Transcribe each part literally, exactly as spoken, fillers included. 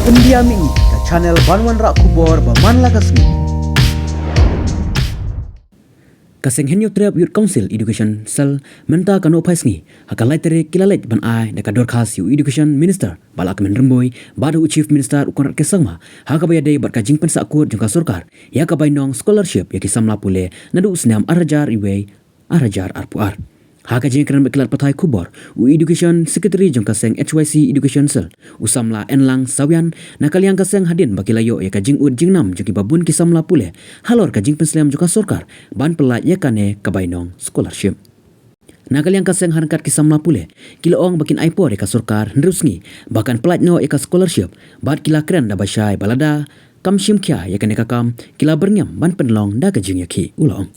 India Mini, ka channel ban wanrah khubor ba man la ka sngi. Ka seng Hynñiewtrep Youth Council Education Cell mynta ka Nohphai Sngi, ha ka lai tarik ki la leit ban ai da ka dorkhas ïa u Education Minister Bah Lahkmen Rymbui bad u Chief Minister u Conrad K Sangma, ha kaba ïadei bad ka jingpynsahkut jong ka sorkar ïa ka bainong scholarship ïa ki samla pule naduh u snem ar hajar wei ar hajar arphew ar. Ha ka jingkren bad ki lad pathai khubor, u Education Secretary jong ka seng H Y C Education Cell, u samla Enlang Sawian, na ka liang ka seng hadien ba ki la ïoh ïa ka jingud jingnam jong kiba bun ki samla pule halor ka jingpynslem jong ka sorkar ban pyllait ïa kane ka bainong scholarship. Na ka liang ka seng, ha ryngkat ki samla pule, ki la ong ba kin ai por ïa ka sorkar hynriew sngi ba kan pyllait noh ïa ka scholarship, bad ki la kren da ba shai ba lada kam shim khia ïa kane ka kam, ki la byrngem ban pynlong da ka jingïakhih, u la ong.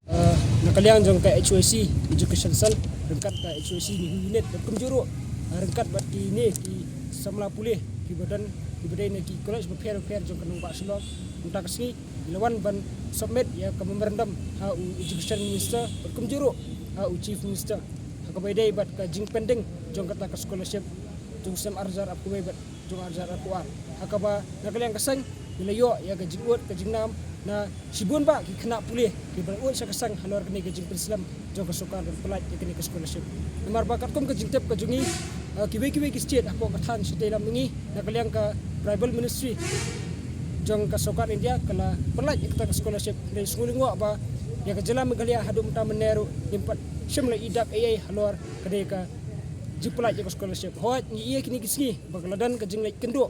Uh, na ka liang jong ka H Y C Education Cell, ryngkat ka H Y C Nehu Unit bad kumjuh ruh, uh, ryngkat bad kine ki samla pule kiba don, kiba dei na ki college bapher bapher jong ka nongbah Shillong, mynta ka sngi ki la wan ban submit ïa ka memorandum ha u Education Minister bad kumjuh ruh ha u Chief Minister, ha kaba ïadei bad ka jingpending jong kata ka scholarship jong u snem ar hajar arphew wei bad jong ar hajar arphew ar. Ha kaba na ka liang ka seng, ngi la ïoh ïa ka jingud ka jingnam na shibun bah ki khynnah pule kiba la ud sha ka seng halor kane ka jingpynslem jong ka sorkar ban pyllait ïa kane ka scholarship. Namar ba katkum ka jingtip ka jong ngi, uh, kiwei kiwei ki state hapoh ka thaiñ shatei lam ngi, na ka liang ka Tribal Ministry jong ka sorkar India ka la pyllait ïa kata ka scholarship. Hynrei sngewlyngngoh ba ïa ka jylla Meghalaya haduh mynta mynne ruh ngim pat shym la i dak ei ei halor kane ka jingpyllait ïa ka scholarship. Hooid, ngi ïa kine ki sngi ba ka la don ka jingleit kynduh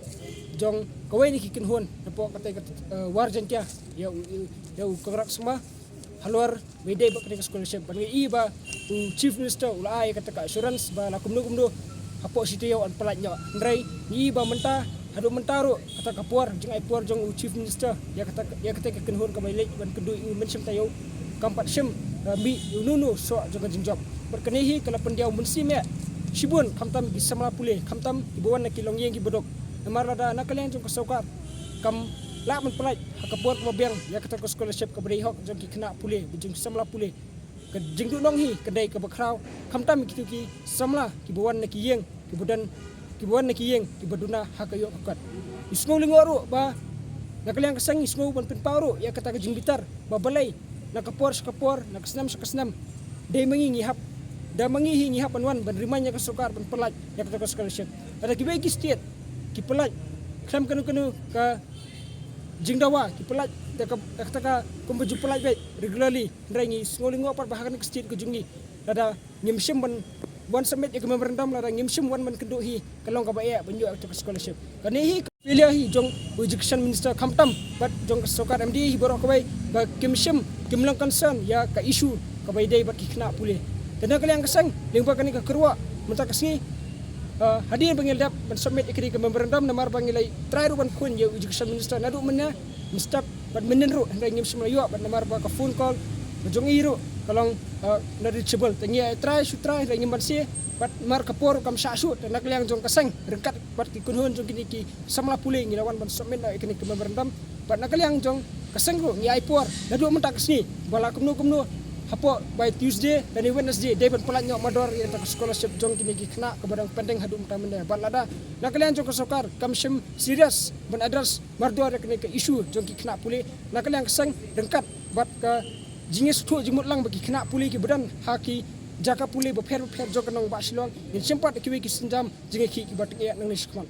jong kawei na ki kynhun napoh katei ka, uh, War Jaiñtia ïa u, ïa u Conrad Sangma halor ba ïadei bad kane ka scholarship, bad ngi i ba u Chief Minister u la ai kata ka assurance ba la kumno kumno hapoh shi taïew yn pyllait noh. Hynrei ngi i ba mynta, haduh mynta ruh, kata ka por, jingai por jong u Chief Minister ïa kata, ïa kata ka kynhun kaba ïaleit ban kynduh ïa u mynshem taïew, kam pat shym, uh, mih ïa uno uno soh jong ka jingjop. Bad kane hi ka la pyndiaw mynsiem eh shibun, khamtam ki samla pule, khamtam kiba wan na ki longïing kiba duk. Namar lada na ka liang jong ka sorkar kam lah ban pyllait ha ka por kaba biang ïa kata ka scholarship kaba dei hok jong ki khynnah pule, jong ki samla pule, ka jingduhnong hi ka dei kaba khraw, khamtam kito ki samla kiba wan na ki ïing kiba don, kiba wan na ki ïing kiba duna ha ka ïoh ka kot. Ngi sngewlyngngoh ruh ba na ka liang ka seng ngi sngew ban pynpaw ruh ïa kata ka jingbitar ba balei na ka por sha ka por, na ka snem sha ka snem, dei ma ngi ngi hap, dei ma ngi hi ngi hap ban wan ban remind ïa ka sorkar ban pyllait ïa kata ka scholarship. Lada kiwei ki state ki pyllait khlem kano kano ka jingdawa, ki pyllait da ka, da kata ka kumba ju pyllait beit regularly. Hynrei ngi sngewlyngngoh pat ba ha kane ka state ka jong ngi, lada ngim shym ban wan submit ïa ka memorandum, lada ngim shym wan ban kynduh hi, ka long kaba eh ban ïoh ïa ka scholarship. Kane hi ka failure hi jong u Education Minister khamtam bad jong ka sorkar M D A hi baroh kawei, ba kim shym, kim long concern ïa ka issue kaba ïadei bad ki khynnah pule. Te na ka liang ka seng, lyngba kane ka kyrwoh mynta ka sngi, uh, hadien ba ngi la dep ban submit ïa kane ka memorandum, namar ba ngi la try ruh ban phone ïa u Education Minister naduh mynne mynstep bad mynnin ruh, hynrei ngim shym la ïoh bad namar ba ka phone call ka jong i ruh ka long, uh, not reachable. Te ngi ïa try shu try hynrei ngim banse, bad namar ka por ruh kam shah shuh. Te na ka liang jong ka seng ryngkat bad ki kynhun jong kine ki samla pule ngi la wan ban submit noh ïa kane ka memorandum. Bad na ka liang jong ka seng ruh ngi ai por naduh mynta ka sngi ba la kumno kumno hapoh by Tuesday lane Wednesday dei ban pyllait noh mardor ïa kata ka scholarship jong kine ki khynnah kaba dang pending haduh mynta mynne. Bad lada na ka liang jong ka sorkar kam shym serious ban address mardor ïa kane ka issue jong ki khynnah pule, na ka liang ka seng ryngkat bad ka jingïasngewthuh jingmut lang ba ki khynnah pule kiba don ha ki jaka pule bapher bapher jong ka nongbah Shillong ngin shim pat ïa kiwei ki sienjam jingïakhih kiba tyngeh nangne shakhmat.